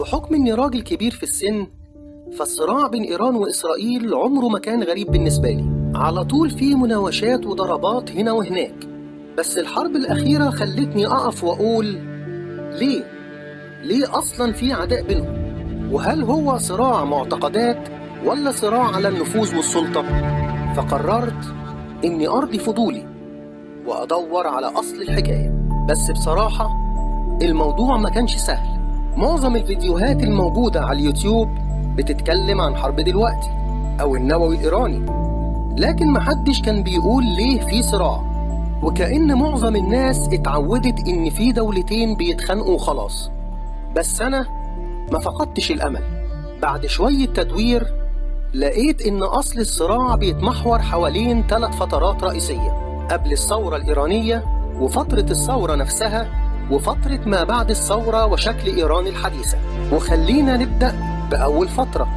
بحكم إني راجل كبير في السن، فالصراع بين إيران وإسرائيل عمره ما كان غريب بالنسبة لي. على طول في مناوشات وضربات هنا وهناك، بس الحرب الأخيرة خلتني أقف وأقول ليه؟ ليه أصلا في عداء بينهم؟ وهل هو صراع معتقدات ولا صراع على النفوذ والسلطة؟ فقررت إني أرضي فضولي وأدور على أصل الحكاية. بس بصراحة الموضوع ما كانش سهل. معظم الفيديوهات الموجودة على اليوتيوب بتتكلم عن حرب دلوقتي أو النووي الإيراني، لكن محدش كان بيقول ليه في صراع، وكأن معظم الناس اتعودت إن في دولتين بيتخانقوا خلاص. بس أنا ما فقدتش الأمل. بعد شوية تدوير لقيت إن أصل الصراع بيتمحور حوالين 3 فترات رئيسية: قبل الثورة الإيرانية، وفترة الثورة نفسها، وفترة ما بعد الثورة وشكل إيران الحديثة. وخلينا نبدأ بأول فترة.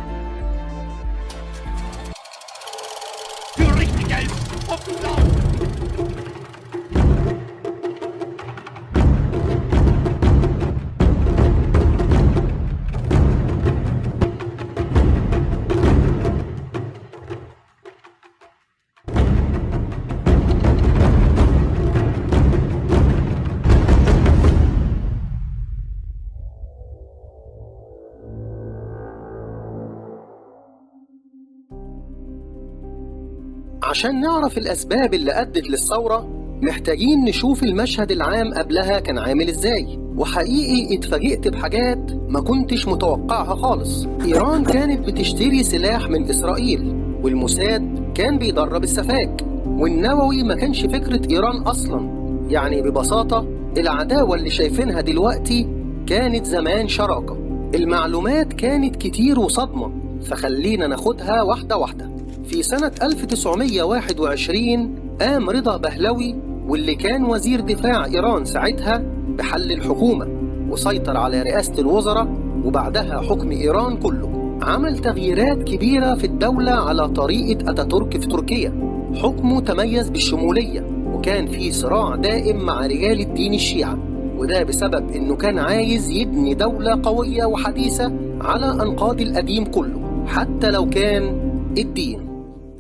عشان نعرف الأسباب اللي أدت للثورة محتاجين نشوف المشهد العام قبلها كان عامل إزاي. وحقيقي اتفاجئت بحاجات ما كنتش متوقعها خالص. إيران كانت بتشتري سلاح من إسرائيل، والموساد كان بيدرب السفاك، والنووي ما كانش فكرة إيران أصلا. يعني ببساطة العداوة اللي شايفينها دلوقتي كانت زمان شراكة. المعلومات كانت كتير وصدمة، فخلينا ناخدها واحدة واحدة. في سنة 1921 قام رضا بهلوي، واللي كان وزير دفاع إيران ساعتها، بحل الحكومة وسيطر على رئاسة الوزراء وبعدها حكم إيران كله. عمل تغييرات كبيرة في الدولة على طريقة أتاتورك في تركيا. حكمه تميز بالشمولية، وكان في صراع دائم مع رجال الدين الشيعة، وده بسبب إنه كان عايز يبني دولة قوية وحديثة على أنقاض القديم كله، حتى لو كان الدين.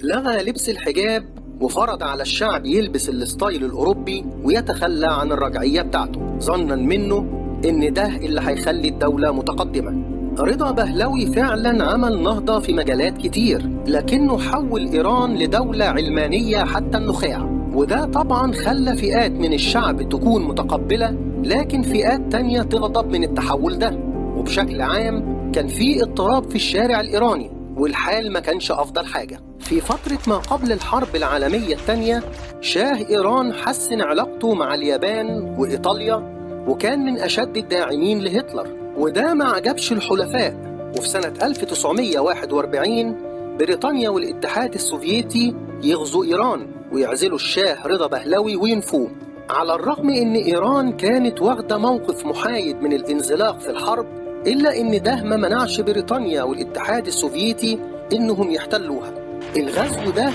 لغى لبس الحجاب وفرض على الشعب يلبس ال style الأوروبي ويتخلى عن الرجعية بتاعته، ظنا منه إن ده اللي هيخلي الدولة متقدمة. رضا بهلوي فعلا عمل نهضة في مجالات كتير، لكنه حول إيران لدولة علمانية حتى النخاع، وده طبعا خلى فئات من الشعب تكون متقبلة، لكن فئات تانية تغضب من التحول ده. وبشكل عام كان في اضطراب في الشارع الإيراني، والحال ما كانش أفضل حاجة. في فترة ما قبل الحرب العالمية الثانية، شاه إيران حسن علاقته مع اليابان وإيطاليا، وكان من أشد الداعمين لهتلر، وده ما عجبش الحلفاء. وفي سنة 1941 بريطانيا والاتحاد السوفيتي يغزوا إيران ويعزلوا الشاه رضا بهلوي وينفوه. على الرغم إن إيران كانت واخدة موقف محايد من الانزلاق في الحرب، إلا إن ده ما منعش بريطانيا والاتحاد السوفيتي إنهم يحتلوها. الغزو ده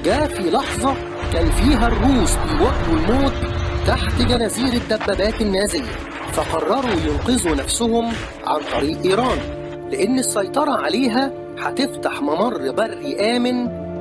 جاء في لحظة كان فيها الروس بيواجهوا الموت تحت جنازير الدبابات النازية، فقرروا ينقذوا نفسهم عن طريق إيران، لأن السيطرة عليها هتفتح ممر بري آمن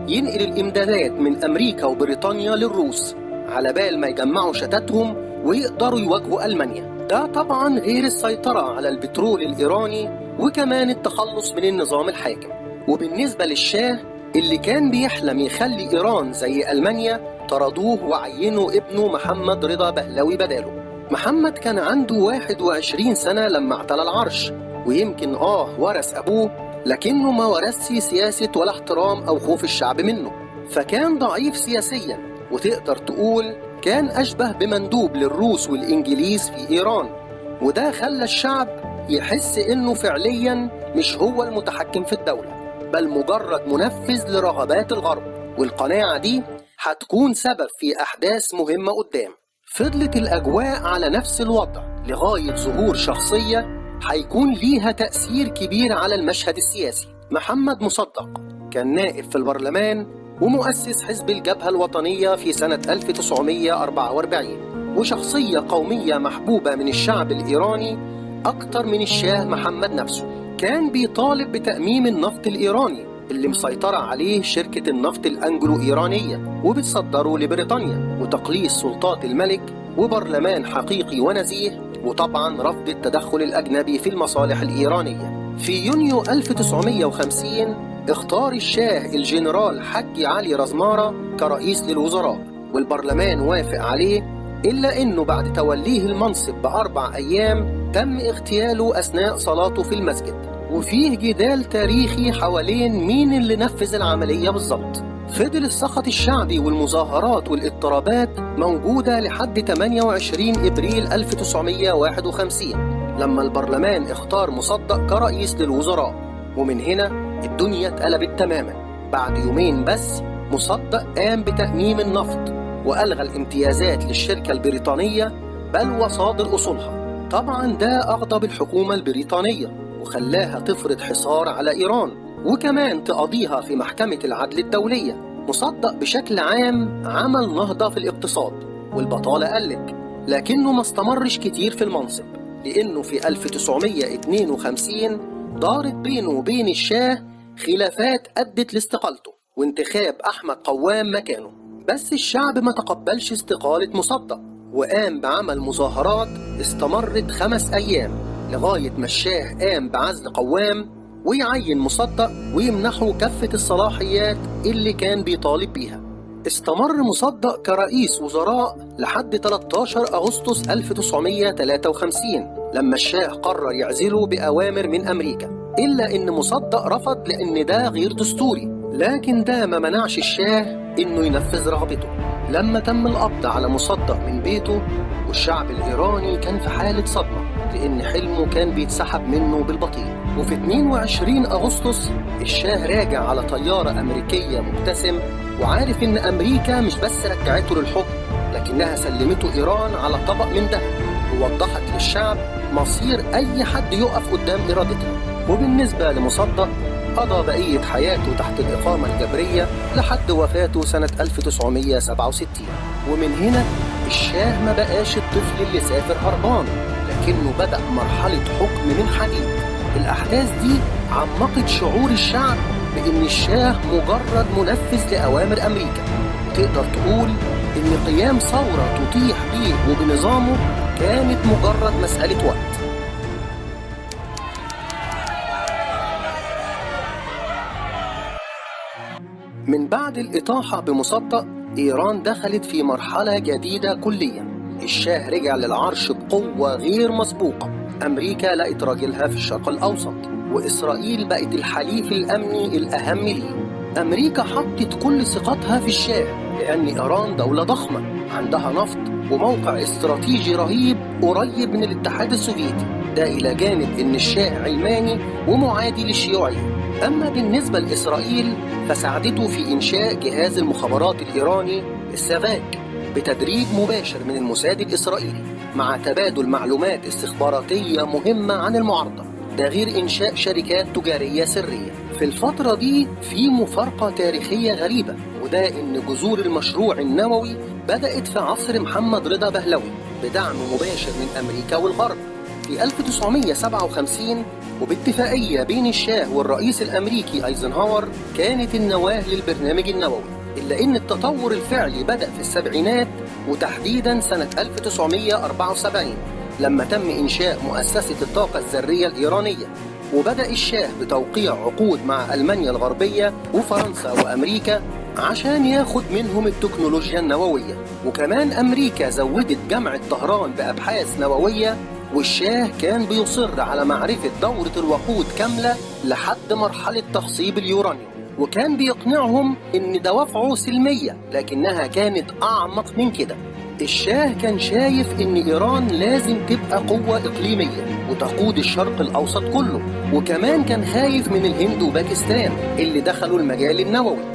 ينقل الإمدادات من أمريكا وبريطانيا للروس على بال ما يجمعوا شتاتهم ويقدروا يواجهوا ألمانيا. ده طبعا غير السيطرة على البترول الإيراني وكمان التخلص من النظام الحاكم. وبالنسبة للشاه اللي كان بيحلم يخلي إيران زي ألمانيا، طردوه وعينوا ابنه محمد رضا بهلوي بداله. محمد كان عنده 21 سنة لما اعتلى العرش، ويمكن ورث أبوه، لكنه ما ورثش سياسة ولا احترام أو خوف الشعب منه، فكان ضعيف سياسيا، وتقدر تقول كان أشبه بمندوب للروس والإنجليز في إيران. وده خلى الشعب يحس إنه فعليا مش هو المتحكم في الدولة، بل مجرد منفذ لرغبات الغرب. والقناعة دي هتكون سبب في أحداث مهمة قدام. فضلت الأجواء على نفس الوضع لغاية ظهور شخصية هيكون ليها تأثير كبير على المشهد السياسي. محمد مصدق كان نائب في البرلمان ومؤسس حزب الجبهة الوطنية في سنة 1944، وشخصية قومية محبوبة من الشعب الإيراني أكتر من الشاه محمد نفسه. كان بيطالب بتأميم النفط الإيراني اللي مسيطرة عليه شركة النفط الأنجلو إيرانية وبتصدره لبريطانيا، وتقليص سلطات الملك، وبرلمان حقيقي ونزيه، وطبعا رفض التدخل الأجنبي في المصالح الإيرانية. في يونيو 1950 اختار الشاه الجنرال حجي علي رزمارة كرئيس للوزراء، والبرلمان وافق عليه، إلا أنه بعد توليه المنصب ب4 أيام تم اغتياله أثناء صلاته في المسجد. وفيه جدال تاريخي حوالين مين اللي نفذ العملية بالظبط. فضل السخط الشعبي والمظاهرات والاضطرابات موجودة لحد 28 إبريل 1951 لما البرلمان اختار مصدق كرئيس للوزراء، ومن هنا الدنيا اتقلبت تماما. بعد يومين بس مصدق قام بتأميم النفط وألغى الامتيازات للشركة البريطانية بل وصادر أصولها. طبعا ده أغضب الحكومة البريطانية وخلاها تفرض حصار على إيران، وكمان تقضيها في محكمة العدل الدولية. مصدق بشكل عام عمل نهضة في الاقتصاد والبطالة قلت، لكنه ما استمرش كتير في المنصب، لأنه في 1952 دارت بينه وبين الشاه خلافات أدت لاستقالته وانتخاب أحمد قوام مكانه. بس الشعب ما تقبلش استقالة مصدق، وقام بعمل مظاهرات استمرت 5 أيام لغاية ما الشاه قام بعزل قوام ويعين مصدق ويمنحه كافة الصلاحيات اللي كان بيطالب بيها. استمر مصدق كرئيس وزراء لحد 13 أغسطس 1953 لما الشاه قرر يعزله بأوامر من أمريكا، إلا إن مصدق رفض لأن ده غير دستوري، لكن ده ما منعش الشاه إنه ينفذ رغبته. لما تم القبض على مصدق من بيته والشعب الإيراني كان في حالة صدمة لأن حلمه كان بيتسحب منه بالبطيء. وفي 22 أغسطس الشاه راجع على طيارة أمريكية مبتسم، وعارف إن أمريكا مش بس رجعته للحكم لكنها سلمته إيران على طبق من ذهب، ووضحت للشعب مصير أي حد يقف قدام إرادتها. وبالنسبة لمصدق قضى بقية حياته تحت الإقامة الجبرية لحد وفاته سنة 1967. ومن هنا الشاه ما بقاش الطفل اللي سافر هربان، لكنه بدأ مرحلة حكم من حديد. الأحداث دي عمقت شعور الشعب بأن الشاه مجرد منفذ لأوامر أمريكا، وتقدر تقول إن قيام ثورة تطيح بيه وبنظامه كانت مجرد مسألة وقت. من بعد الإطاحة بمصدق، إيران دخلت في مرحلة جديدة كليا. الشاه رجع للعرش بقوة غير مسبوقة، أمريكا لقت راجلها في الشرق الأوسط، وإسرائيل بقت الحليف الأمني الأهم ليه. أمريكا حطت كل ثقتها في الشاه لأن إيران دولة ضخمة عندها نفط وموقع استراتيجي رهيب قريب من الاتحاد السوفيتي، ده إلى جانب إن الشاه علماني ومعادي للشيوعية. أما بالنسبة لإسرائيل فساعدته في إنشاء جهاز المخابرات الإيراني السافاك بتدريب مباشر من الموساد الإسرائيلي مع تبادل معلومات استخباراتية مهمة عن المعارضة، ده غير إنشاء شركات تجارية سرية. في الفترة دي في مفارقة تاريخية غريبة، وده إن جذور المشروع النووي بدأت في عصر محمد رضا بهلوي بدعم مباشر من أمريكا والغرب. في 1957 وباتفاقية بين الشاه والرئيس الأمريكي أيزنهاور كانت النواة للبرنامج النووي، إلا إن التطور الفعلي بدأ في السبعينات وتحديدا سنة 1974 لما تم إنشاء مؤسسة الطاقة الذرية الإيرانية، وبدأ الشاه بتوقيع عقود مع ألمانيا الغربية وفرنسا وأمريكا عشان ياخد منهم التكنولوجيا النووية. وكمان أمريكا زودت جامعة طهران بأبحاث نووية، والشاه كان بيصر على معرفة دورة الوقود كاملة لحد مرحلة تخصيب اليورانيوم، وكان بيقنعهم إن دوافعه سلمية لكنها كانت أعمق من كده. الشاه كان شايف إن إيران لازم تبقى قوة إقليمية وتقود الشرق الأوسط كله، وكمان كان خايف من الهند وباكستان اللي دخلوا المجال النووي.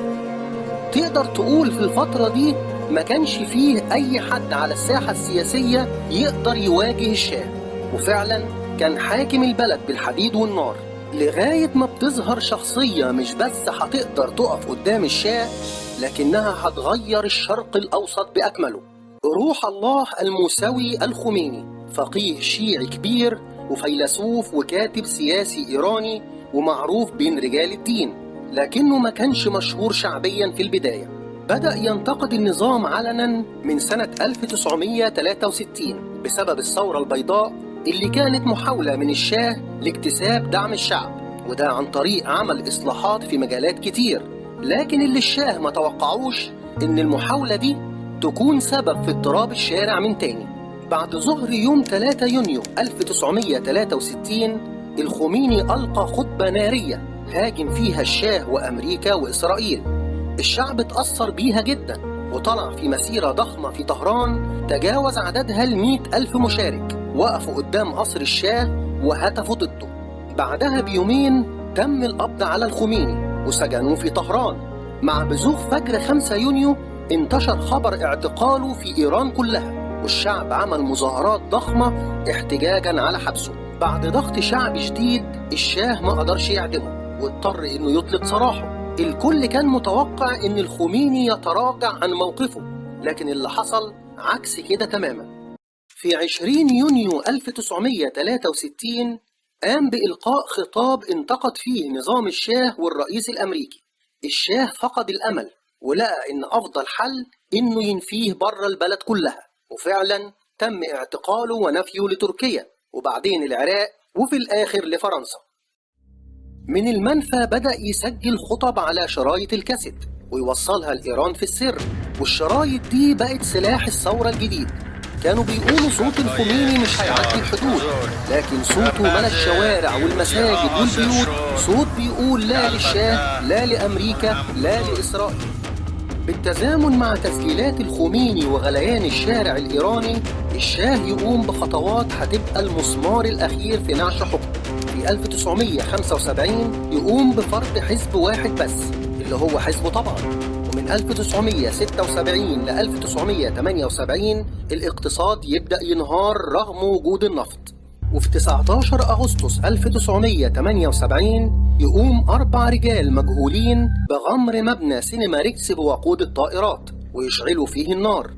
تقدر تقول في الفترة دي ما كانش فيه أي حد على الساحة السياسية يقدر يواجه الشاه، وفعلا كان حاكم البلد بالحديد والنار، لغاية ما بتظهر شخصية مش بس هتقدر تقف قدام الشاه لكنها هتغير الشرق الأوسط بأكمله. روح الله الموسوي الخميني، فقيه شيعي كبير وفيلسوف وكاتب سياسي إيراني ومعروف بين رجال الدين، لكنه ما كانش مشهور شعبيا في البداية. بدأ ينتقد النظام علنا من سنة 1963 بسبب الثورة البيضاء اللي كانت محاولة من الشاه لاكتساب دعم الشعب، وده عن طريق عمل إصلاحات في مجالات كتير. لكن اللي الشاه ما توقعوش إن المحاولة دي تكون سبب في اضطراب الشارع من تاني. بعد ظهر يوم 3 يونيو 1963 الخميني ألقى خطبة نارية هاجم فيها الشاه وأمريكا وإسرائيل. الشعب اتأثر بيها جدا وطلع في مسيرة ضخمة في طهران تجاوز عددها 100,000 مشارك، وقفوا قدام قصر الشاه وهتفوا ضده. بعدها بيومين تم القبض على الخميني وسجنوه في طهران. مع بزوغ فجر 5 يونيو انتشر خبر اعتقاله في إيران كلها، والشعب عمل مظاهرات ضخمة احتجاجا على حبسه. بعد ضغط شعبي شديد الشاه ما قدرش يعدمه واضطر انه يطلق سراحه. الكل كان متوقع ان الخميني يتراجع عن موقفه، لكن اللي حصل عكس كده تماما. في 20 يونيو 1963 قام بإلقاء خطاب انتقد فيه نظام الشاه والرئيس الأمريكي. الشاه فقد الأمل ولقى إن أفضل حل إنه ينفيه بره البلد كلها، وفعلا تم اعتقاله ونفيه لتركيا وبعدين العراق وفي الآخر لفرنسا. من المنفى بدأ يسجل خطب على شرايط الكاسيت ويوصلها لإيران في السر، والشرايط دي بقت سلاح الثورة الجديد. كانوا بيقولوا صوت الخميني مش هيعدي الحدود، لكن صوته ملا الشوارع والمساجد والبيوت، صوت بيقول لا للشاه، لا لأمريكا، لا لإسرائيل. بالتزامن مع تسجيلات الخميني وغليان الشارع الإيراني، الشاه يقوم بخطوات هتبقى المسمار الأخير في نعش حكمه. في 1975 يقوم بفرض حزب واحد بس اللي هو حزبه طبعا. ومن 1976 ل 1978 الاقتصاد يبدأ ينهار رغم وجود النفط. وفي 19 أغسطس 1978 يقوم 4 رجال مجهولين بغمر مبنى سينما ريكس بوقود الطائرات ويشعلوا فيه النار.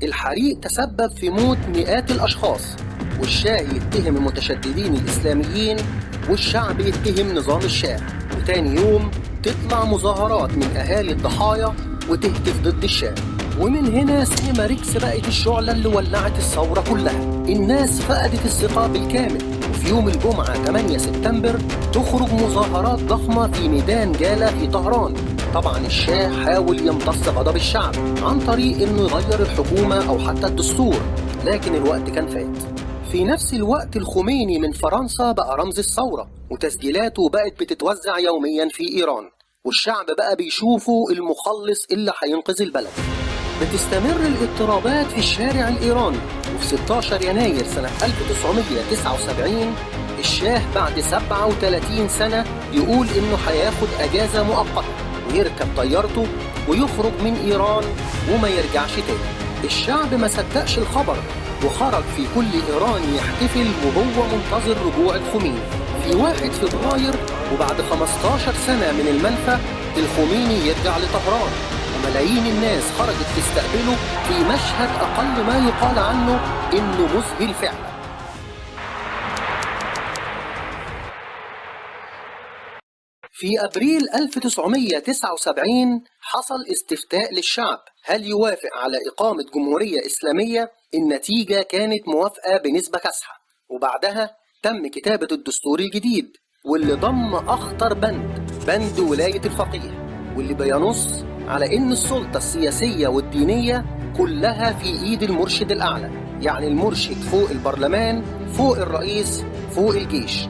الحريق تسبب في موت مئات الأشخاص، والشاه يتهم المتشددين الإسلاميين والشعب يتهم نظام الشاه. وتاني يوم تطلع مظاهرات من أهالي الضحايا وتهتف ضد الشاه. ومن هنا سينما ريكس بقت الشعلة اللي ولعت الثورة كلها. الناس فقدت الثقة بالكامل. وفي يوم الجمعة 8 سبتمبر تخرج مظاهرات ضخمة في ميدان جالا في طهران. طبعا الشاه حاول يمتص غضب الشعب عن طريق انه يغير الحكومة او حتى الدستور، لكن الوقت كان فات. في نفس الوقت الخميني من فرنسا بقى رمز الثورة، وتسجيلاته بقت بتتوزع يوميا في إيران، والشعب بقى بيشوفه المخلص اللي هينقذ البلد. بتستمر الاضطرابات في الشارع الإيراني، وفي 16 يناير سنة 1979 الشاه بعد 37 سنة يقول إنه هياخد أجازة مؤقتة ويركب طيارته ويخرج من إيران وما يرجعش تاني. الشعب ما صدقش الخبر وخرج في كل إيران يحتفل وهو منتظر رجوع الخميني. في 1 فبراير وبعد 15 سنة من المنفى الخميني يرجع لطهران، وملايين الناس خرجت تستقبله في مشهد أقل ما يقال عنه إنه مذهل فعلا. في أبريل 1979 حصل استفتاء للشعب هل يوافق على إقامة جمهورية إسلامية. النتيجة كانت موافقة بنسبة كاسحة، وبعدها تم كتابة الدستور الجديد واللي ضم أخطر بند، بند ولاية الفقيه، واللي بينص على إن السلطة السياسية والدينية كلها في إيد المرشد الأعلى، يعني المرشد فوق البرلمان، فوق الرئيس، فوق الجيش.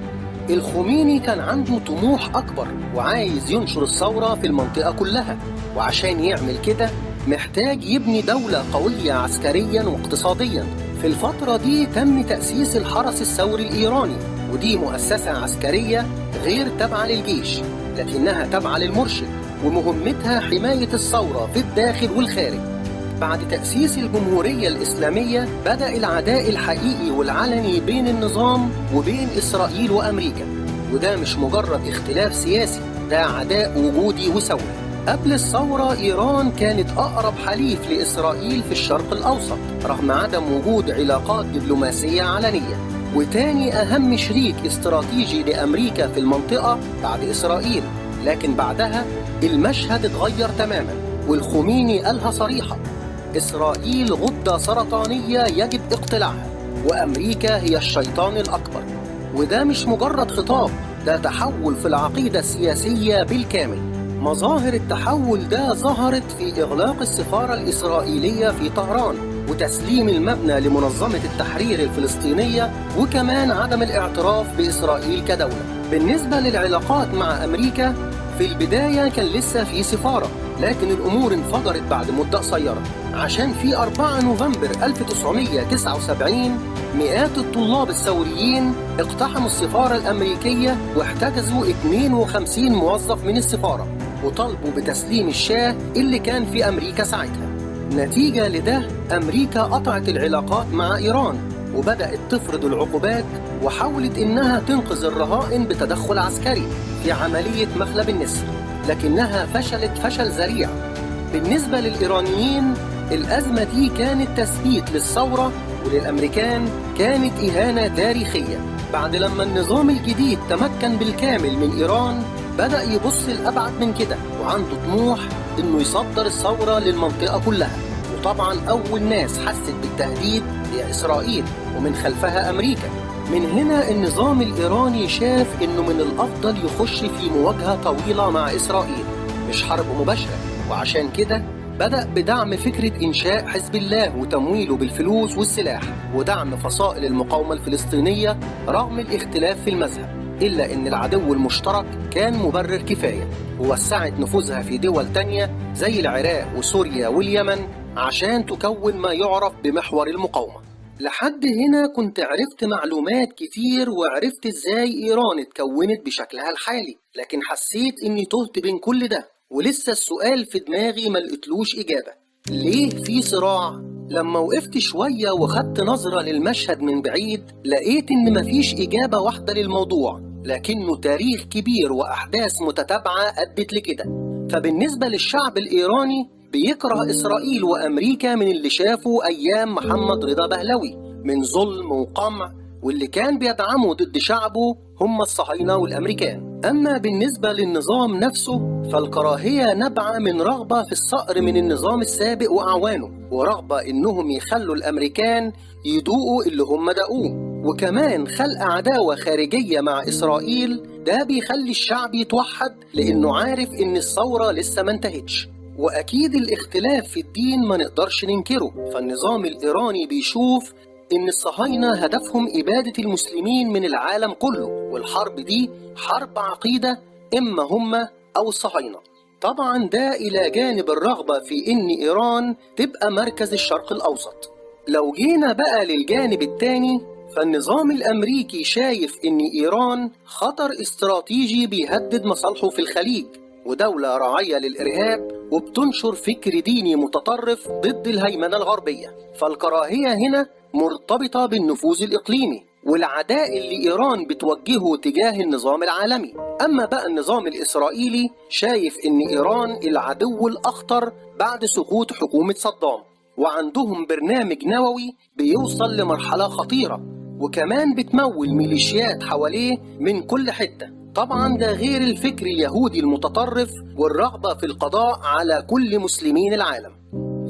الخميني كان عنده طموح أكبر وعايز ينشر الثورة في المنطقة كلها، وعشان يعمل كده محتاج يبني دولة قوية عسكريا واقتصاديا. في الفترة دي تم تأسيس الحرس الثوري الإيراني، ودي مؤسسة عسكرية غير تابعة للجيش لكنها تابعة للمرشد، ومهمتها حماية الثورة في الداخل والخارج. بعد تأسيس الجمهورية الإسلامية بدأ العداء الحقيقي والعلني بين النظام وبين إسرائيل وأمريكا، وده مش مجرد اختلاف سياسي، ده عداء وجودي وثوري. قبل الثورة إيران كانت أقرب حليف لإسرائيل في الشرق الأوسط رغم عدم وجود علاقات دبلوماسية علنية، وتاني أهم شريك استراتيجي لأمريكا في المنطقة بعد إسرائيل. لكن بعدها المشهد اتغير تماما، والخميني قالها صريحة: إسرائيل غدة سرطانية يجب اقتلاعها، وأمريكا هي الشيطان الأكبر. وده مش مجرد خطاب، ده تحول في العقيدة السياسية بالكامل. مظاهر التحول ده ظهرت في إغلاق السفارة الإسرائيلية في طهران، وتسليم المبنى لمنظمة التحرير الفلسطينية، وكمان عدم الاعتراف بإسرائيل كدولة. بالنسبة للعلاقات مع أمريكا، في البداية كان لسه في سفارة، لكن الأمور انفجرت بعد مدة قصيرة، عشان في 4 نوفمبر 1979 مئات الطلاب الثوريين اقتحموا السفارة الأمريكية واحتجزوا 52 موظف من السفارة، وطالبوا بتسليم الشاه اللي كان في أمريكا ساعتها. نتيجة لده أمريكا قطعت العلاقات مع إيران، وبدأت تفرض العقوبات، وحاولت إنها تنقذ الرهائن بتدخل عسكري في عملية مخلب النسر، لكنها فشلت فشل ذريع. بالنسبة للإيرانيين الأزمة دي كانت تثبيت للثورة، وللأمريكان كانت إهانة تاريخية. بعد لما النظام الجديد تمكن بالكامل من إيران، بدأ يبص لأبعد من كده، وعنده طموح إنه يصدر الثورة للمنطقة كلها. وطبعا أول ناس حست بالتهديد هي إسرائيل، ومن خلفها أمريكا. من هنا النظام الإيراني شاف إنه من الأفضل يخش في مواجهة طويلة مع إسرائيل، مش حرب مباشرة. وعشان كده بدأ بدعم فكرة إنشاء حزب الله وتمويله بالفلوس والسلاح، ودعم فصائل المقاومة الفلسطينية رغم الاختلاف في المذهب، إلا إن العدو المشترك كان مبرر كفاية. ووسعت نفوذها في دول تانية زي العراق وسوريا واليمن عشان تكون ما يعرف بمحور المقاومة. لحد هنا كنت عرفت معلومات كتير، وعرفت ازاي ايران اتكونت بشكلها الحالي، لكن حسيت اني تهت بين كل ده، ولسه السؤال في دماغي ما لقيتلوش اجابة: ليه في صراع؟ لما وقفت شوية وخدت نظرة للمشهد من بعيد، لقيت ان مفيش اجابة واحدة للموضوع، لكنه تاريخ كبير واحداث متتابعة ادت لكده. فبالنسبة للشعب الايراني بيكره إسرائيل وأمريكا من اللي شافوا أيام محمد رضا بهلوي من ظلم وقمع، واللي كان بيدعمه ضد شعبه هم الصهاينة والأمريكان. أما بالنسبة للنظام نفسه فالكراهية نبعة من رغبة في الصقر من النظام السابق وأعوانه، ورغبة إنهم يخلوا الأمريكان يدوقوا اللي هم دقوه، وكمان خلق عداوة خارجية مع إسرائيل. ده بيخلي الشعب يتوحد لأنه عارف إن الثورة لسه ما انتهتش. وأكيد الاختلاف في الدين ما نقدرش ننكره، فالنظام الإيراني بيشوف إن الصهاينة هدفهم إبادة المسلمين من العالم كله، والحرب دي حرب عقيدة، إما هم أو الصهاينة. طبعا ده إلى جانب الرغبة في إن إيران تبقى مركز الشرق الأوسط. لو جينا بقى للجانب التاني، فالنظام الأمريكي شايف إن إيران خطر استراتيجي بيهدد مصالحه في الخليج، ودولة راعية للإرهاب وبتنشر فكر ديني متطرف ضد الهيمنة الغربية. فالكراهية هنا مرتبطة بالنفوذ الإقليمي والعداء اللي إيران بتوجهه تجاه النظام العالمي. أما بقى النظام الإسرائيلي شايف إن إيران العدو الأخطر بعد سقوط حكومة صدام، وعندهم برنامج نووي بيوصل لمرحلة خطيرة، وكمان بتمول ميليشيات حواليه من كل حتة. طبعا ده غير الفكر اليهودي المتطرف والرغبة في القضاء على كل مسلمين العالم.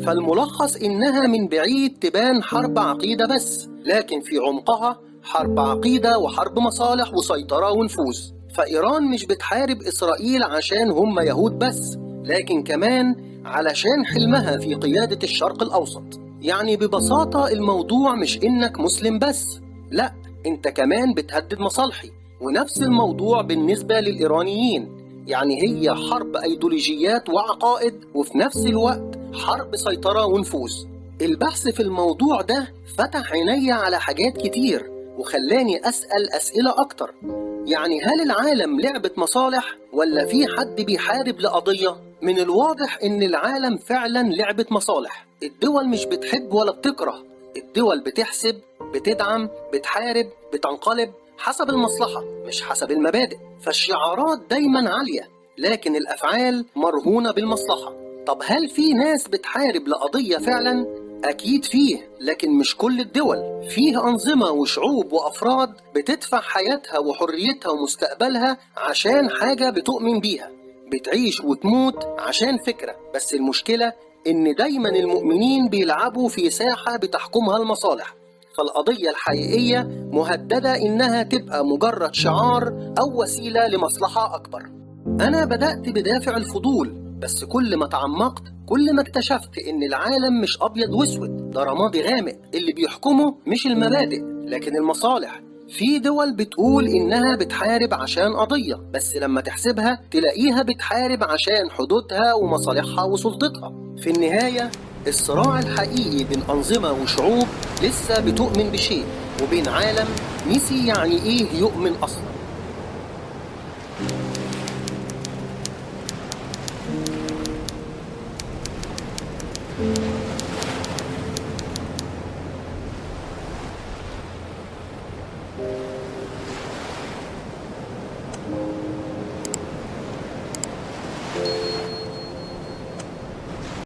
فالملخص إنها من بعيد تبان حرب عقيدة بس، لكن في عمقها حرب عقيدة وحرب مصالح وسيطرة ونفوذ. فإيران مش بتحارب إسرائيل عشان هم يهود بس، لكن كمان علشان حلمها في قيادة الشرق الأوسط. يعني ببساطة الموضوع مش إنك مسلم بس، لا، إنت كمان بتهدد مصالحي. ونفس الموضوع بالنسبة للإيرانيين، يعني هي حرب أيديولوجيات وعقائد، وفي نفس الوقت حرب سيطرة ونفوذ. البحث في الموضوع ده فتح عيني على حاجات كتير وخلاني أسأل أسئلة أكتر. يعني هل العالم لعبة مصالح ولا في حد بيحارب لقضية؟ من الواضح إن العالم فعلا لعبة مصالح. الدول مش بتحب ولا بتكره، الدول بتحسب، بتدعم، بتحارب، بتنقلب حسب المصلحة مش حسب المبادئ. فالشعارات دايما عالية لكن الأفعال مرهونة بالمصلحة. طب هل في ناس بتحارب لقضية فعلا؟ أكيد فيه، لكن مش كل الدول. فيه أنظمة وشعوب وأفراد بتدفع حياتها وحريتها ومستقبلها عشان حاجة بتؤمن بيها، بتعيش وتموت عشان فكرة. بس المشكلة إن دايما المؤمنين بيلعبوا في ساحة بتحكمها المصالح، فالقضية الحقيقية مهددة إنها تبقى مجرد شعار أو وسيلة لمصلحة أكبر. أنا بدأت بدافع الفضول، بس كل ما تعمقت كل ما اكتشفت إن العالم مش أبيض وأسود، ده رمادي غامق. اللي بيحكمه مش المبادئ لكن المصالح. في دول بتقول إنها بتحارب عشان قضية، بس لما تحسبها تلاقيها بتحارب عشان حدودها ومصالحها وسلطتها. في النهاية الصراع الحقيقي بين أنظمة وشعوب لسه بتؤمن بشيء، وبين عالم نسي يعني إيه يؤمن أصلا.